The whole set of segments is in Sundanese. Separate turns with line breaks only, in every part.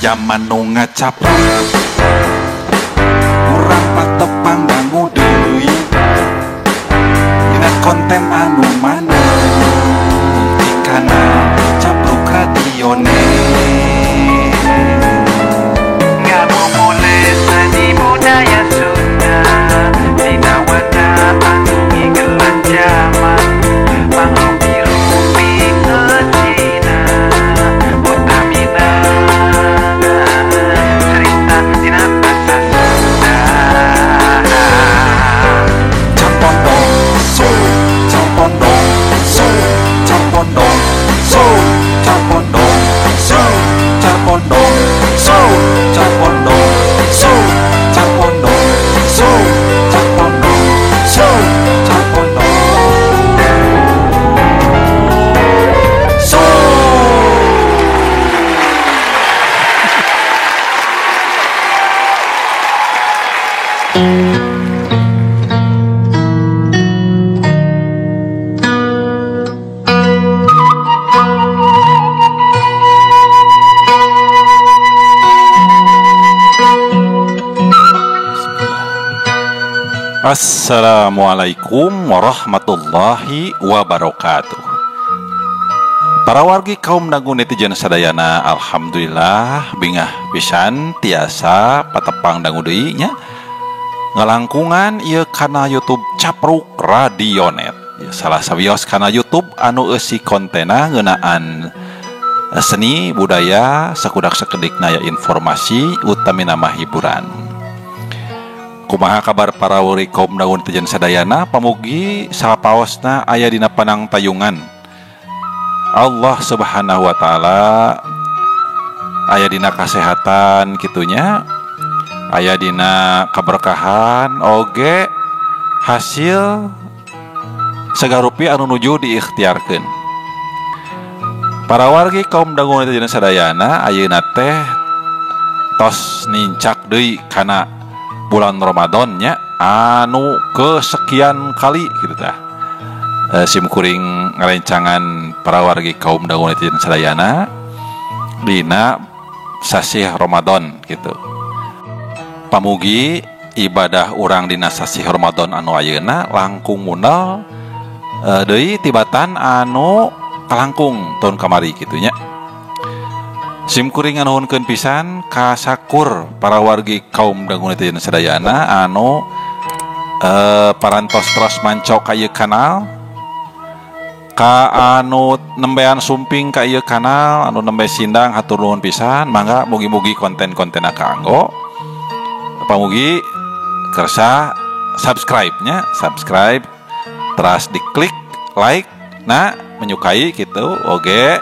Jaman nu ngacapruk, urang patepang dangu deui dina konten anu maneh dikana Capruk Radionet.
Ngabubulit seni budaya Sunda, dina wadah anu ngigelan jaman, mangrupi-rupi ngecina, utamina cerita dina basa Sunda.
Carpondong so, carpondong so, carpondong so, carpondong so, carpondong so, carpondong so, carpondong so, carpondong so, carpondong so. Assalamualaikum warahmatullahi wabarakatuh. Para wargi kaum dangu netizen sadayana, alhamdulillah bingah pisan tiasa patepang dangu deui nya. Ngalangkungan ieu kana YouTube Capruk Radionet. Ya, salah sawios kana YouTube anu eusi kontena ngeunaan seni budaya sakudak sakedikna ya informasi utamina mah hiburan. Kumaha kabar para wargi kaum dangu netizen sadayana, pamugi sapaosna aya dina panang tayungan Allah Subhanahu wa taala, aya dina kasehatan kitunya, aya dina keberkahan oge hasil sagarupi anu nuju diikhtiarkeun. Para wargi kaum dangu netizen sadayana, ayeuna teh tos nincak deui kana bulan Ramadan nya anu kesekian kali gitu tah. Sim kuring ngarencangan para wargi kaum dangu netizen sadayana dina sasih Ramadan gitu. Pamugi ibadah urang dina sasih Ramadan anu ayeuna langkung munal deui tibatan anu kalangkung tahun kamari kitu nya. Sim kuring nganuhunkeun pisan ka sakur para wargi kaum dangu netizen sadayana anu parantos terus manco ka ieu kanal, ka anu nembean sumping ka ieu kanal, anu nembe sindang hatur nuhun pisan. Mangga mugi-mugi konten-kontenna kaanggo. Pamugi kersa subscribe-nya, subscribe teras diklik like nah menyukai gitu oge,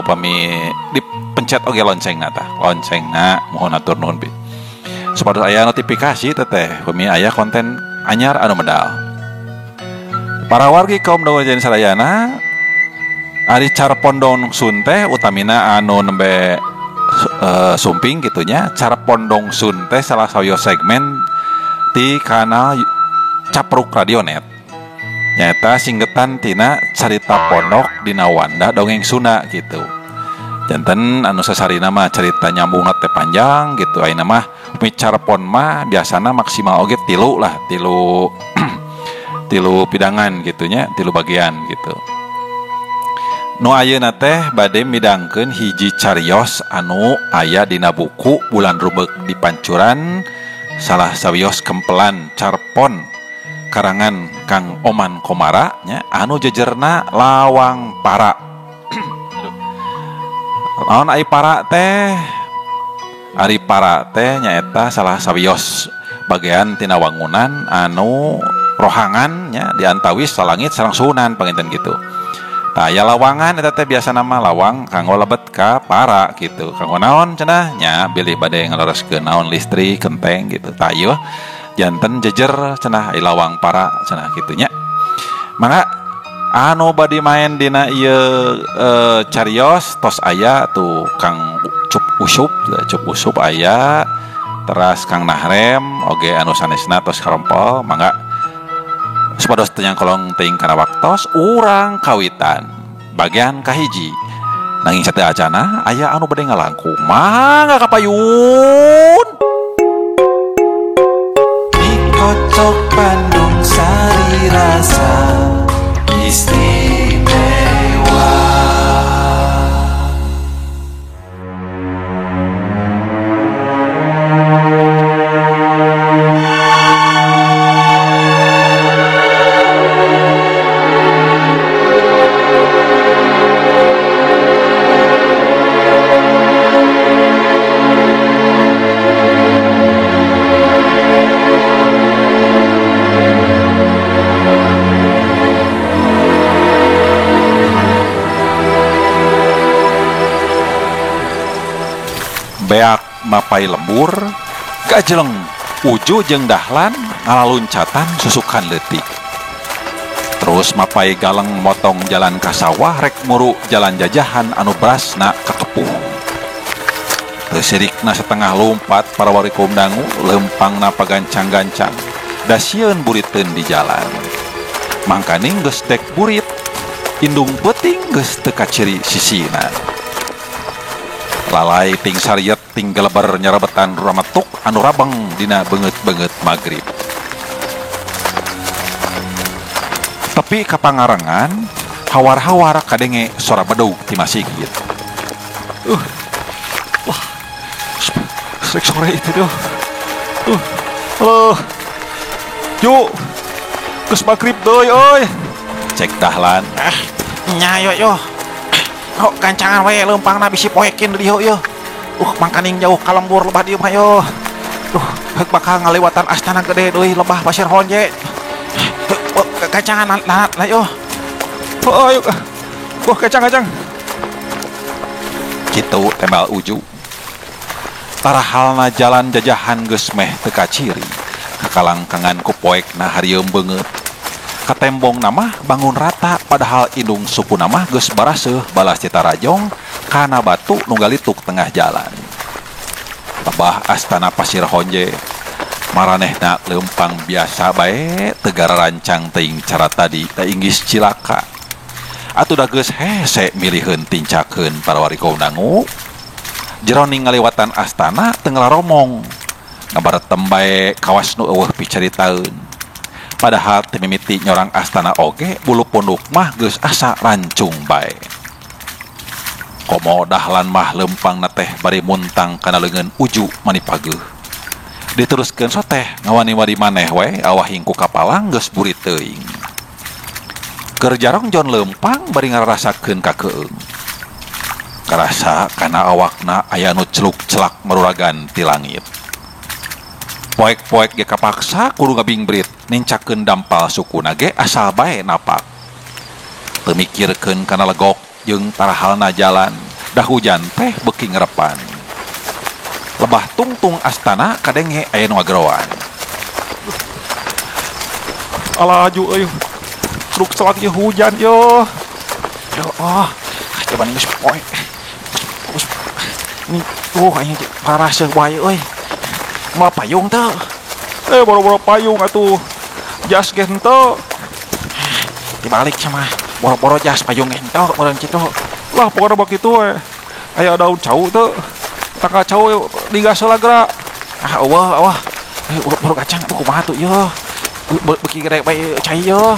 pami dipencet oge loncengna tah, loncengna mohon atur nuhun pi supados aya notifikasi teteh pami aya konten anyar anu medal. Para wargi kaum dangu netizen sadayana, ari Carpondong Sun teh utamina anu nembe sumping gitunya, Carpondong Sun teh salah sawios segmen di kanal Capruk Radionet. Nyata singgetan tina carita pondok dina wanda dongeng Sunda gitu. Janten anu sasarina mah carita nyambungna teh panjang gitu. Ayeuna mah micarpon mah biasana maksimal oge tilu lah, tilu tilu pidangan gitunya, tilu bagian gitu. Nu ayeuna teh bade midangkeun hiji carios anu aya dina buku Bulan Rubek di Pancuran, salah sawios kempelan carpon karangan Kang Oman Komara nya, anu jejerna lawang para. Naon ai para teh? Ari para teh nyaeta salah sawios bagian tina wangunan anu rohangan nya diantawis salangit sareng suhunan panginten gitu. Tah aya lawangan eta teh biasana mah lawang kanggo lebet ka para gitu. Kanggo naon cenah nya bilih bade ngalereskeun naon listrik kenteng gitu. Tah ieu janten jejer cenah ai lawang para cenah kitu nya. Mangga anu bade main dina ieu carios tos aya tuh Kang Cup Usup, Cup Usup aya, teras Kang Nahrem oge anu sanesna tos karompol. Mangga supados teu nyangkolong teuing kana waktos urang kawitan bagian kahiji Nanging sateuacana aya anu bade ngalangkung. Mangga kapayun.
Dikocok Bandung Sari Rasa Istimewa.
Beak mapai lembur, gajeleng Uju jeung Dahlan ngalaluncatan susukan leutik. Terus mapai galeng motong jalan ka sawah rek muru jalan jajahan anu berasna kakepuh. Teu sirikna setengah lumpat para warikum dangu leumpangna pagancang-gancang da sieun buriteun di jalan. Mangkaning geus dek burit, indung peuting geus teu kaciri sisina. Lalai ting sariet ting geleber nyarebetan rumametuk anu rabeng dina beungeut-beungeut magrib. Tepi ka pangarengan, hawar-hawar kadenge sora bedug ti masigit. Wah, srek sore itu duh. Yuk, geus magrib deui euy. Cek Dahlan.
Nya yo yo. Kok gancangan we leumpangna bisi poekin di dieu yeuh. Mangkaning jauh ka lembur lebah dieu mah yeuh. Duh, heuk bakal ngaliwatan astana gede deui lebah Pasir Honje. Gancangan lah yeuh.
Oh, ayo. Wah, kacang-kacang. Kitu tembal Uju. Tarahalna jalan jajahan geus meh teu kaciri. Kakalangkangan ku poekna harieum beungeut. Katembong nama bangun rata padahal indung suku nama geus baraseuh balas citarajong kana batu nu galituk tengah jalan. Lebah astana Pasir Honje maranehna leumpang biasa bae teu rancang teuing cara tadi da inggis cilaka. Atuh da geus hese miliheun tincakeun para warga dangu. Jeroning ngaliwatan astana teu ngalaromong. Ngabaretem bae kawas nu eueuh picaritaeun. Padahal teu mimiti nyorang astana oge bulu punduk mah geus asa rancung bae. Komo Dahlan mah leumpangna teh bari muntang kana leungeun Uju manipageuh. Diteruskeun soteh ngawani-wani maneh we awah hingku kapalang geus burit teuing. Keur jarongjon leumpang bari ngararasakeun ka keung. Karasa kana awakna aya nu celuk-celak maruragan ti langit. Poek-poek ge kapaksa kudu ngabingbrit nincakeun dampal sukuna ge asal bae napak. Teu mikirkeun kana legok jeung tarahalna jalan, dah hujan teh beuki ngerepan. Lebah tungtung astana kadenge aya nu ngageroan.
Alah ju euy. Truk celak ieu hujan yo. Yo oh, coba geus poek. Ini tuh aing paraseuh wae euy. Mau payung teu?
Boro-boro payung atuh. Jas ge henteu.
Dibalik sama boro-boro jas payung ge henteu meureun kitu.
Lah pokona mah kitu we. Aya daun cau teu? Tangkal cau digas heula geura.
Ah eueuh eueuh. Boro kacang atuh kumaha tuh ieu. Beuki gede bae cai ieu.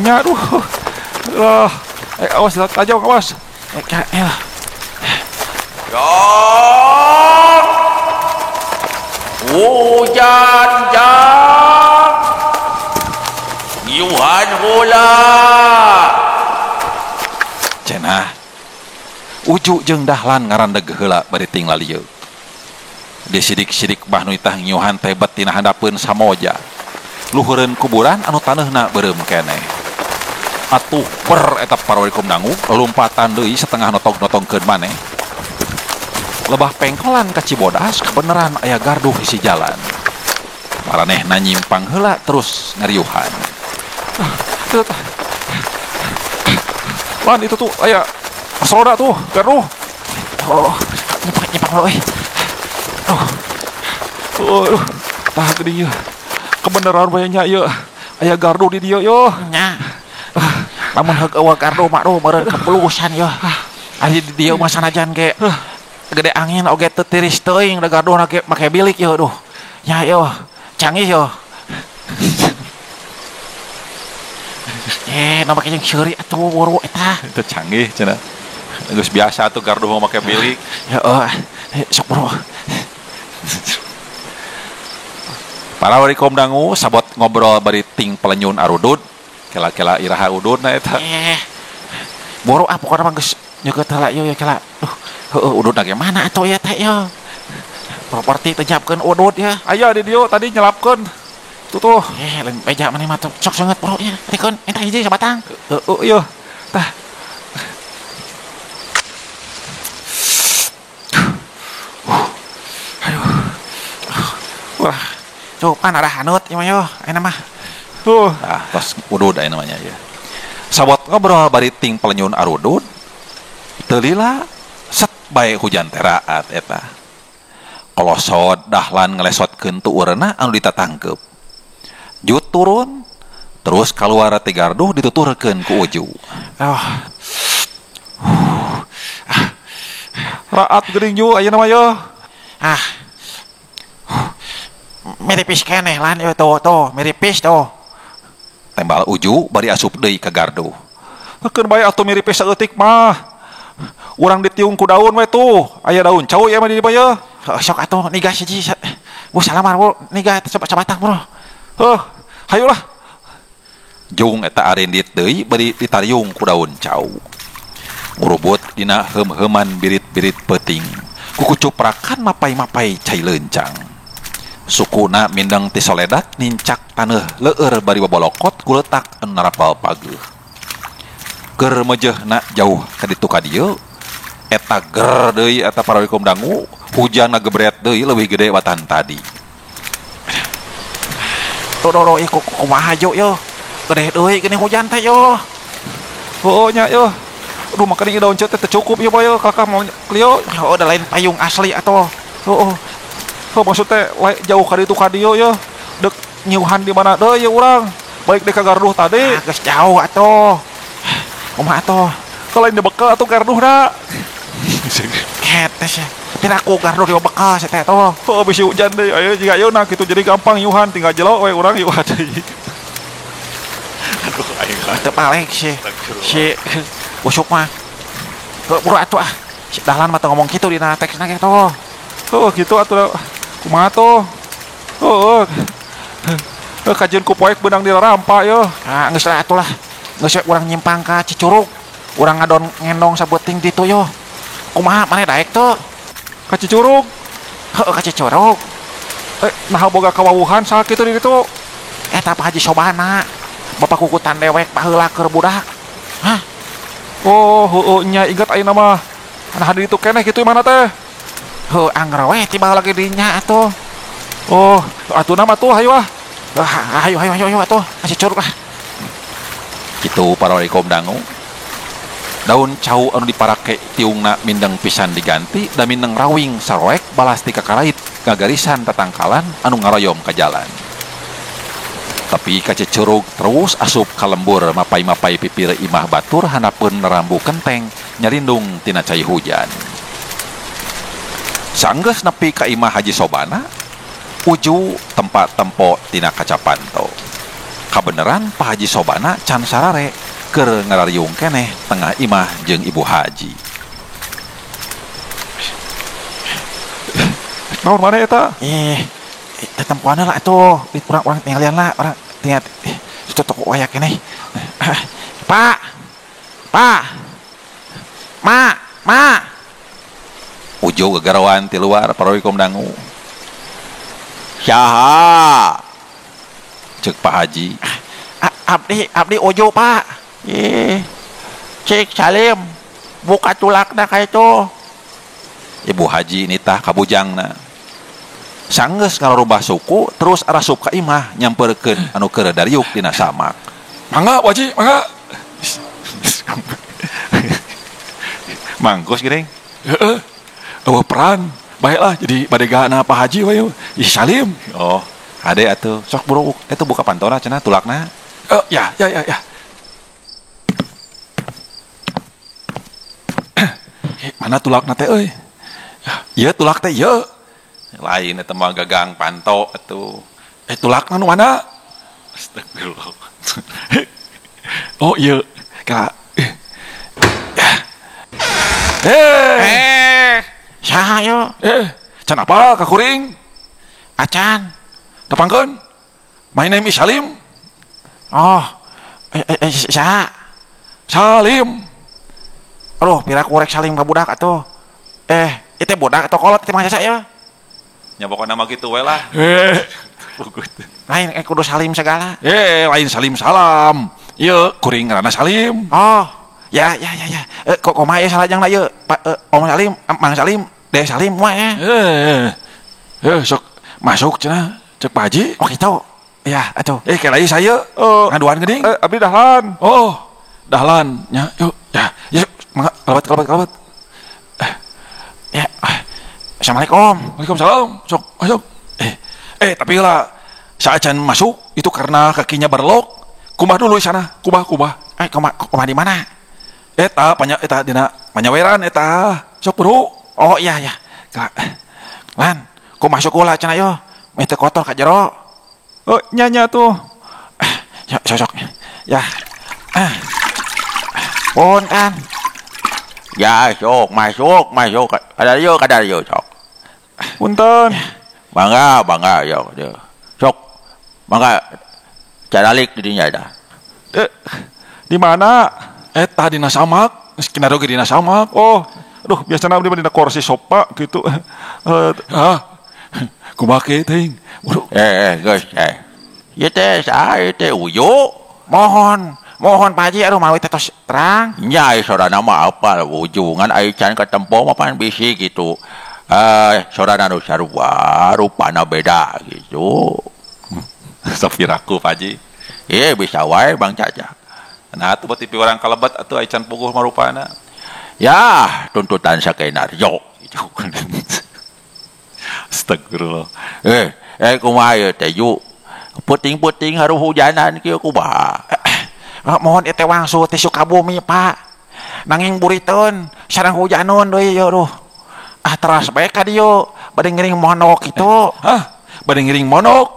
Nya aduh. Lah, awas tajong awas.
Ya.
Hujan jang ngiuhan heula.
Cenah Uju jeung Dahlan ngarandeg heula bari ting lalieu. Disidik-sidik bah nu itah ngiuhan teh bet tina handapeun samoja. Luhureun kuburan anu taneuhna beureum keneh. Atuh ber eta parwarikum dangu lompatan deui setengah notog-notongkeun maneh. Lebah pengkolan ka Cibodas kebeneran aya garduh isi jalan. Maranehna nyimpang heula terus ngariuhan. Lan itu tuh aya soda tuh garduh.
Oh, nyimpang euy.
Oh, tah geuning ieu. Kebeneran bae nya ieu. Aya gardu di dieu yo.
Nya. Lamun heug eueuh gardu mah duh meureun kepelusan yo. Ari di dieu mah sanajan ge gede angin oge teu tiris teuing da garduhna ge make bilik yeuh duh. Nya yeuh, canggih yeuh. Nu make jeung seuri atuh buru eta.
Itu canggih cenah. Geus biasa atuh garduh mah make bilik.
Heeh, sok buru.
Para warikom dangu sabot ngobrol bari ting pelenyun arudud. Kela-kela iraha ududna eta.
Buru ah pokona mah geus nyeukeut heula ieu kela. Duh, heueuh ududna ge mana atuh ieu teh ieu. Properti teh nyiapkeun udud ya.
Aya di dieu tadi nyelapkeun. Tuh tuh.
Lain beja maneh mah tuh sok seungeut buru ieu. Tikeun eta hiji sabatang.
Heueuh ieu. Tah.
Aduh. Wah, coba arah haneut ieu mah yo, ayeuna mah.
Tuh, ah tos udud ayeuna mah nya ieu. Sabot ngobrol bari ting pelenyun arudud. Teu lila set bae hujan teh raat eta. Kolosod Dahlan ngelesotkeun tuurna anu ditatangkeup. Jut turun terus kaluar ti garduh dituturkeun ku Uju.
Oh.
Raat geuning Ju ayeuna mah yeuh.
Ah. Miripis keneh lan ieu tuh tuh, miripis tuh.
Tembal Uju bari asup deui ka garduh. Keun bae atuh miripis saeutik mah. Urang ditiung ku daun we tuh. Aya daun cau ieu mah di dieu yeuh.
Sok atuh nigas hiji. Bu salamar bu nigas sabatang bro.
Heuh, hayulah. Jung eta arindit deui bari ditariung ku daun cau. Ngurubut dina heum-heuman birit-birit peuting. Kukucuprakan mapai-mapai cai leuncang. Sukuna mindeng ti soledat nincak taneuh leueur bari babolokot kuletak anu narapal pageuh. Keur mejehna jauh ka ditu ka dieu eta ger deui eta parawikum dangu hujan ngagebret deui leuwih gede batan tadi.
Tuh doro ieu kumaha jo yo. Gede deui geuning hujan teh yo.
Heueuh nya yo. Aduh makanya daun ceu teh teu cukup ieu mah yo kakak mau klio.
Heueuh da lain payung asli atuh.
Heueuh. Heuh maksud teh jauh ka ditu ka dieu yo. Deuk nyiuhan di mana deui ye urang. Balik deui ka garduh tadi.
Ah geus jauh atuh. Kumaha atuh?
Kalau ini bekal atuh garduhna.
Ket teh sia. Piraku garduh di bekal sia teh tuh.
Oh bisi hujan deui aya jiga ayeuna kitu jadi gampang nyuhan tinggal jelo we urang nyuhan deui. Aduh aing
teu palek si. Si usuk mah. Heuh buru atuh ah. Si Dahlan mah teu ngomong kitu dina teksna ge tuh.
Heuh kitu atuh kumaha tuh. Heuh. Heuh kajeun ku poek beunang dilarampa yeuh.
Ah geus lah atuh lah. Geus we urang nyimpang ka Cicurug. Urang ngadon ngendong sabuting ditu yo. Kumaha maneh daek teu?
Ka Cicurug.
Heuh ka Cicurug.
Naha boga kawawuhan saha kitu di ditu?
Eta Pak Haji Sobana. Bapak kukutan dewek baheula keur budak. Hah?
Oh, heueuh nya inget ayeuna mah. Nah di ditu keneh kitu mana teh?
Heuh angger we tiba lagi dinya atuh.
Oh, atuh mah tuh hayu ah.
Hayu hayu hayu hayu atuh ka Cicurug ah.
Kitu para warikom dangu. Daun cau anu diparake tiungna mindeng pisan diganti da mindeng rawing saroek balas ti kakarait gagarisan tatangkalan anu ngaroyom ka jalan. Tapi ka Cicurug terus asup ka lembur mapai-mapai pipir imah batur handapeun nerambu kenteng nyalindung tina cai hujan. Sanggeus nepi ka imah Haji Sobana, Uju tempat tempo tina kaca panto. Kabeneran Pak Haji Sobana can sarare keur ngarariung keneh tengah imah jeung Ibu Haji. Naon maneh eta?
Tetempuanna lah atuh. Urang-urang tinggalian lah, urang tinggal situ toko aya keneh. Pak. Pak. Ma, ma.
Uju gagarawan ti luar parawikom dangu. Saha? Ceuk Pak Haji.
Abdi Uju, Pak.
Ih, cik Salim, buka tulakna ka itu.
Ibu Haji nitah ka bujangna. Sanggeus ngararubah suku terus arasup ka imah nyamperkeun anu keur dariuk dina samak. Mangga Pak Haji, mangga. Mangkos geuning.
Heeh. Eueuh peran. Baiklah jadi badegana Pak Haji we. Ih Salim.
Oh, hade atuh. Sok buru eta buka pantona cenah tulakna.
Ya. Mana tulakna teh euy? Ieu tulak teh ieu.
Lain eta mah gagang panto atuh.
Tulakna nu mana?
Astagfirullah.
Oh iya, kak.
Saha yo?
Can apa ka kuring?
Acan.
Tepangkeun. My name is Salim.
Oh. Saha?
Salim.
Aduh, pira kurek Salim ka budak atuh. Itu budak atau kolot teh mah saya.
Nya pokona mah kitu we lah.
Lain kudu Salim segala.
Lain Salim salam. Ieu kuring ngaranna Salim.
Oh, ya. Kok kumaha ieu salajengna ieu? Om Salim, Mang Salim, Deh Salim mah ya.
Sok masuk cenah cek Pak Haji.
Oh kitu. Ya, atuh.
Kelai saya ngaduan geuning.
Abdi dahlan.
Oh, dahlan nya yuk. Ya, ya mangga kalebet.
Ya. Assalamualaikum.
Waalaikumsalam. Sok, masuk. Tapi lah saacan masuk itu karena kakinya berlok. Kumbah dulu di sana, kubah.
Kumbah di mana?
Eta eta dina panyaweran eta. Sok bro.
Oh iya ya. Lan, ku masuk ulah cenah yo. Meh teu kotor ka jero.
Oh, nya tuh.
Ya, sosok. Ya. Pun kan.
Ya, sok masuk. Kada yo sok.
Punten.
Bangga yo. Sok. Mangga caralik di dinya dah.
Di mana?
Eta dina samak, geus kinaru ge dina samak.
Oh, aduh biasana abdi mah dina kursi sopa gitu.
Kumaha ke teuing?
Geus Ieu teh saha ieu teh Uyu?
Mohon Pak Haji aduh mawi teh tos terang.
Nya sorana mah apal ujungan aya can katempo mah pan bisi gitu. Sorana nu sarua rupana beda gitu.
Sopiraku Pak Haji.
Bisa wae Bang Caca.
Nah atuh beuti orang kalebet atuh aya can puguh mah rupana.
Ya, tuntutan skenario gitu.
Astagfirullah.
Kumaha ieu teh yu? Puting-puting haru hujanan kieu kumaha?
Mohon ieu teh wangsul ti Sukabumi, Pak. Nanging buriteun sareng hujanun deui ieu duh. Ah teras bae ka dieu, bade ngiring monok kitu.
Hah? Bade ngiring monok?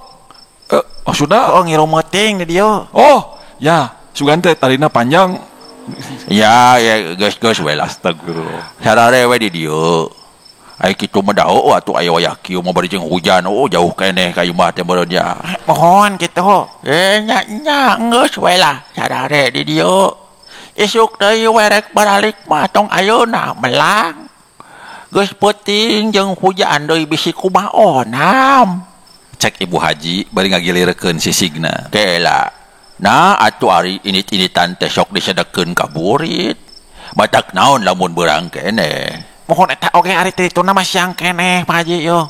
Maksudna?
Oh, ngirum meuting di dieu.
Oh, ya, sugan teh tarina panjang.
Ya, geus we lah.
Astagfirullah.
Sarare we di dieu. Ai kitu mah daho atuh aya wayah kieu mah bari jeung hujan. Oh, jauh keneh ka imah teh meureun nya.
Mohon kitu.
Nya geus we lah sarare di dieu. Isuk deui we rek baralik mah tong ayeuna melang. Geus peuting jeung hujan deui bisi kumaha onam.
Cek Ibu Haji bari ngagilirekeun sisigna.
Kela. Nah atuh ari init-initan teh sok disedekeun ka burit. Batak naon lamun beurang keneh.
Mohon eta oge ari tituna mah siang keneh Pak Haji yo.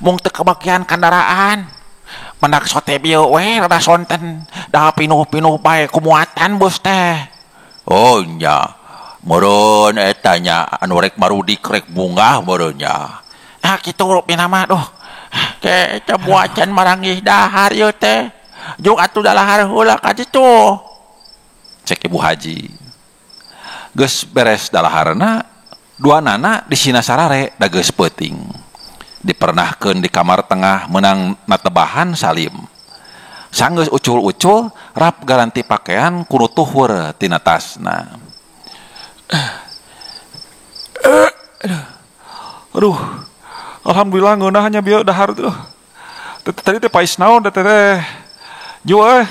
Mung teu kebagian kendaraan. Mendak sote bieu we rada sonten. Dah pinuh-pinuh bae kumuatan bus teh.
Oh nya. Meureun eta nya anu rek marudik rek bungah meureun nya.
Ah kitu rupina mah duh.
Ke eta buacan marangih dahar ieu teh. Jeung atuh dalahar heula ka ditu.
Cek Ibu Haji. Geus beres dalaharna, dua nana di sina sarare da geus peuting. Dipernahkeun di kamar tengah meunang natebahan Salim. Sanggeus ucul-ucul rap garanti pakaian kudu tuhur tina tasna.
Aduh. Alhamdulillah ngeunah nya bieu dahar tuh. Tadi teh pais naon teh teh. Ju euy.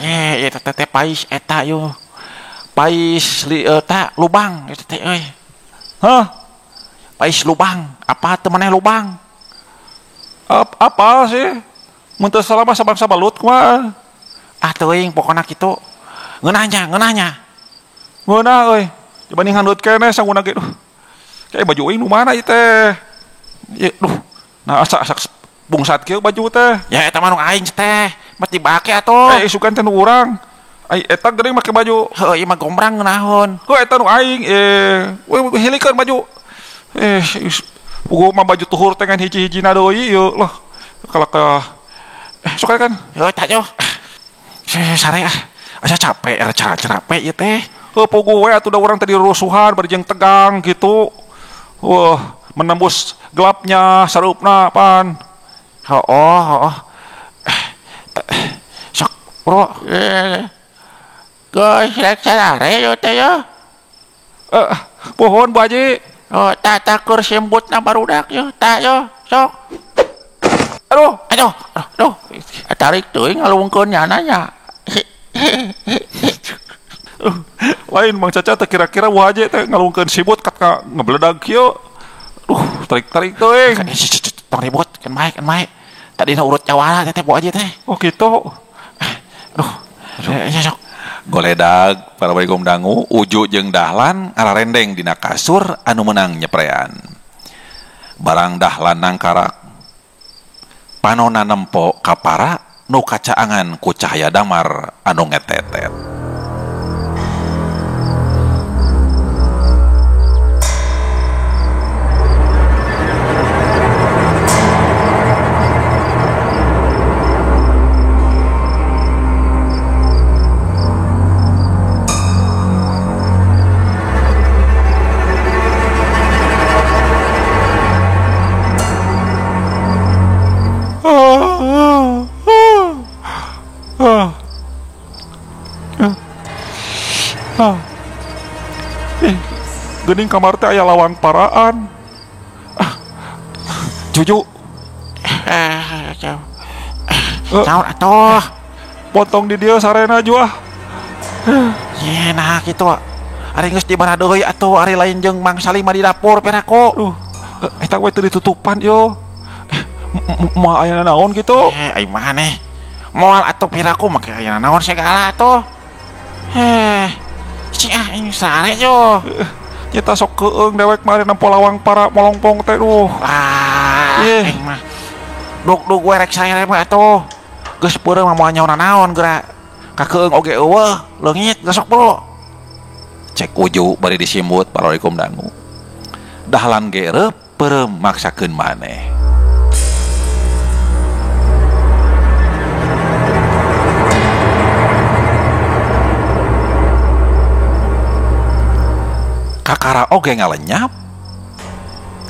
Eta teh pais eta yo. Pais eta lubang eta teh euy.
Hah?
Pais lubang. Apa teu maneh lubang?
Apa sih? Mun teu salah mah sabangsa balut kumaha?
Ah teuing pokona kitu. Ngeunah nya.
Ngeunah euy. Dibanding handut keneh sangguna ge duh. Kayak baju euy nu mana ieu teh? Ieu duh. Nah asak bungsat kieu baju teh.
Ya eta mah nu aing teh, mah dibake atuh.
Isukan teh nu urang. Ai eta geuning make baju.
Heuh, ieu mah gombrang ngeunaheun.
Heuh eta nu aing we hilikeun baju. Puguh mah baju tuhur teh ngan hiji-hijina deui ieu lah. Kalakah sok kan.
Heuh tah yo. Sare ah. Asa capek, capek ieu teh.
Heuh puguh we atuh da urang tadi rusuhan bari jeung tegang gitu.
Wah, menembus gelapnya sareupna pan.
Hooh. Sok, bro.
Geus rek sarare yo teh yo.
Pohon Bu Haji.
Oh, tata keur simbutna barudak yo, tah yo, sok.
Aduh,
aduh, aduh. Tarik teuing ngalungkeun nyana nya.
Lain Mang Caca teh kira-kira Bu Haji teh ngalungkeun sibut kat ngebeledag kieu. Tarik-tarik teuing.
Tong ribut, kan bae, kan bae. Tadina urut jawara teh Bu Haji teh.
Oh kitu.
Aduh. Sok.
Goledag para warga dangu Uju jeung Dahlan ararendeng dina kasur anu meunang nyeprean. Barang Dahlan nangkarak panona nempo kapara nu kacaangan ku cahaya damar anu ngetetet.
Geuning kamar teh aya lawang paraan. Cucu.
Naon atuh?
Potong di dieu sarena ju ah.
Ye nah kitu. Ari geus di mana deui atuh ari lain jeung Mang Salim mah di dapur peraku.
Duh, eta we teu ditutupan yo. Moal aya naon kitu?
Ai maneh. Moal atuh piraku make aya naon segala atuh. Si ah ini sare yo.
Nyata sok keung dewek mari nempo lawang para molongpong teh duh.
Ah, aing mah. Dug-dug we rek sare mah atuh. Geus peureum mah moal nyaho naon geura. Kakeung oge eueuh, leungit geus sok bro.
Cek Uju bari disimbut pararikum dangu. Dahlan ge reup peureum maksakeun maneh. Kakara oge ngalenyap.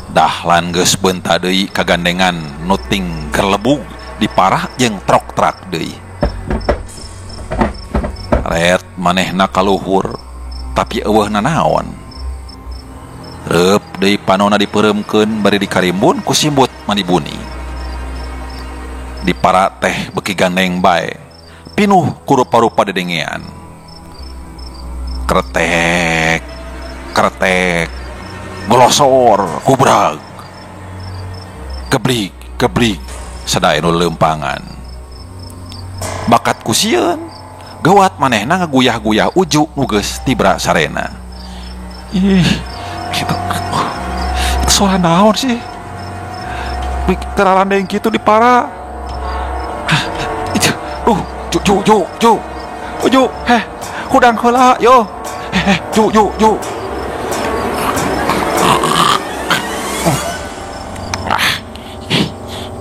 Dahlan geus beunta deui kagandengan nuting gerlebug diparah jeung trok-trak deui. Ret manehna kaluhur tapi eueuh nanaon. Reup deui panona dipeureumkeun bari dikarimbun ku simbut manibuni. Dipara teh beuki gandeng bae, pinuh ku rupa-rupa dedengean. Kretek kretek, golosor, kubrag, gebrig, gebrig, sadaya nu leumpangan. Bakat ku sieun, geuwat manehna ngaguyah-guyah Uju nu geus tibra sarena.
Ih, itu suara naon sih? Terarandeng kitu di para. Itu, ju ju ju ju, heh, hudang heula yo. Heh, ju ju ju.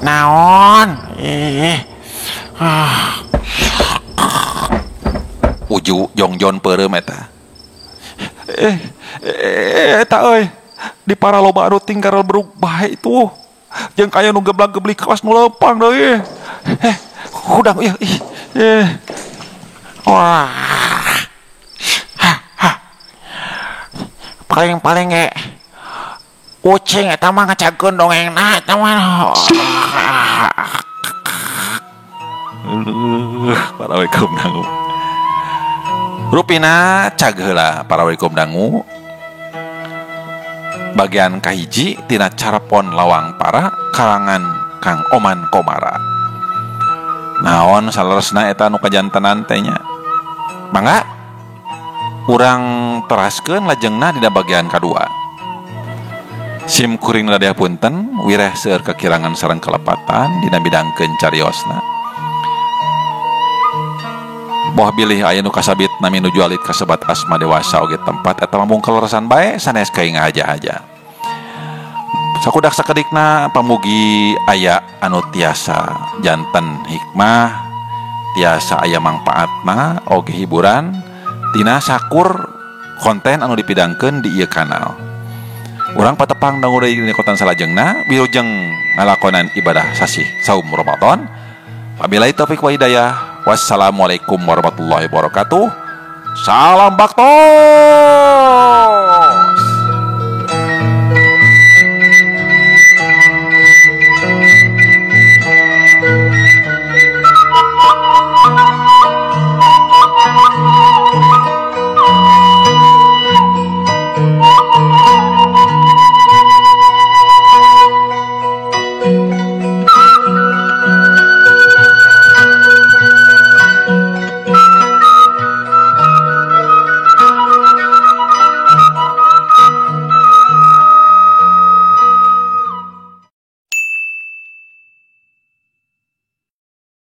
Naon?
Uju jongjon peureum eta.
Eta euy. Di para loba anu tinggal beruk bae itu. Jeung aya nu geblag-geblik kawas nu leumpang deui. Hudang ieu ih.
Wah. Paling-paling ge kucing eta mah ngacagkeun dongengna eta mah.
Para waikum dangu. Rupina cag heula para waikum dangu. Bagian kahiji tina carapon lawang para karangan Kang Oman Komara. Naon saleresna eta nu kajantenan teh nya. Mangga urang teraskeun lajengna dina bagian kadua. Sim kuring ladea punten wireh seueur kekirangan sareng kelepatan dina bidangkeun cariosna. Boh bilih aya nu kasabit nami nuju alit kasebat asma dewasa oge tempat eta mah mung kaleresan bae sanes kaing aja-aja. Sakudak sakedikna pamugi aya anu tiasa janten hikmah, tiasa aya mangpaatna oge hiburan tina sakur konten anu dipidangkeun di ieu kanal. Urang patepang dangu deui dina kotan salajengna wilujeng ngalakonan ibadah sasih saum Ramadan. Wabillahi taufik wa hidayah. Wassalamualaikum warahmatullahi wabarakatuh. Salam bakto.